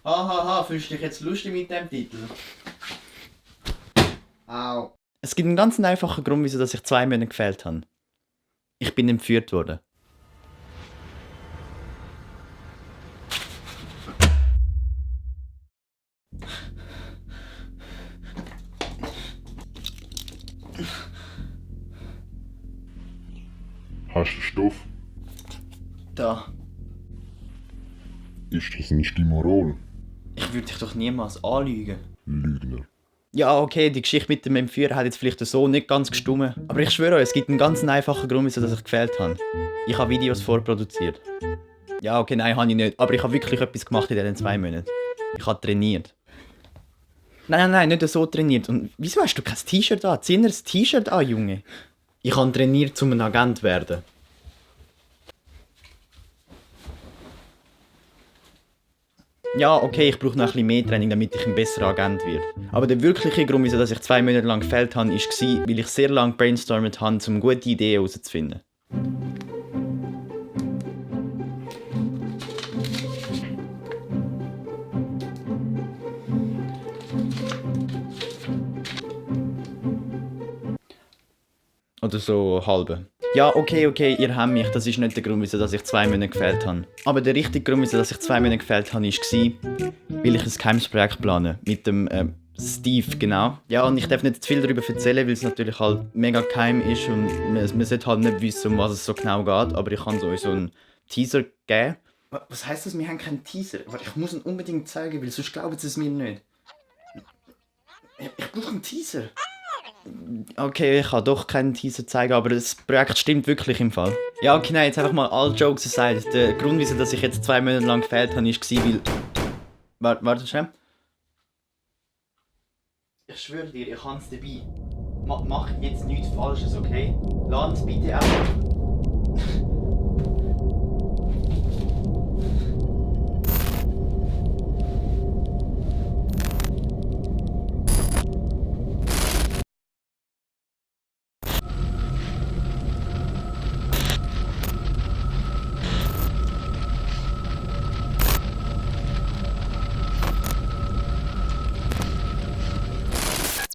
Hahaha, fühlst du dich jetzt lustig mit dem Titel? Au. Es gibt einen ganz einfachen Grund, wieso ich 2 Monate gefehlt habe. Ich bin entführt worden. Hast du Stoff? Da. Ist das ein Stimorol? Ich würde dich doch niemals anlügen. Lügner. Ja, okay, die Geschichte mit dem Entführer hat jetzt vielleicht so nicht ganz gestummen. Aber ich schwöre euch, es gibt einen ganz einfachen Grund, wieso ich gefehlt habe. Ich habe Videos vorproduziert. Ja, okay, nein, habe ich nicht. Aber ich habe wirklich etwas gemacht in diesen 2 Monaten. Ich habe trainiert. Nein, nicht so trainiert. Und wieso hast du kein T-Shirt an? Zieh dir ein T-Shirt an, Junge. Ich habe trainiert, um ein Agent zu werden. Ja, okay, ich brauche noch ein bisschen mehr Training, damit ich ein besserer Agent werde. Aber der wirkliche Grund, wieso ich 2 Monate lang gefehlt habe, war, weil ich sehr lange brainstormt habe, um gute Ideen herauszufinden. Oder so halbe. Ja, okay, ihr habt mich. Das ist nicht der Grund, wieso ich 2 Monate gefehlt habe. Aber der richtige Grund, wieso ich 2 Monate gefehlt habe, war, weil ich ein geheimes Projekt plane. Mit dem Steve, genau. Ja, und ich darf nicht zu viel darüber erzählen, weil es natürlich halt mega geheim ist und man sollte halt nicht wissen, um was es so genau geht. Aber ich kann euch so einen Teaser geben. Was heisst das? Wir haben keinen Teaser. Aber ich muss ihn unbedingt zeigen, weil sonst glauben sie es mir nicht. Ich brauche einen Teaser. Okay, ich kann doch keinen Teaser zeigen, aber das Projekt stimmt wirklich im Fall. Ja, okay, nein, jetzt einfach mal all Jokes aside. Der Grund, wieso ich jetzt 2 Monate lang gefehlt habe, war, weil... Warte schnell. Ich schwöre dir, ich habe es dabei. Mach jetzt nichts Falsches, okay? Lass bitte auch...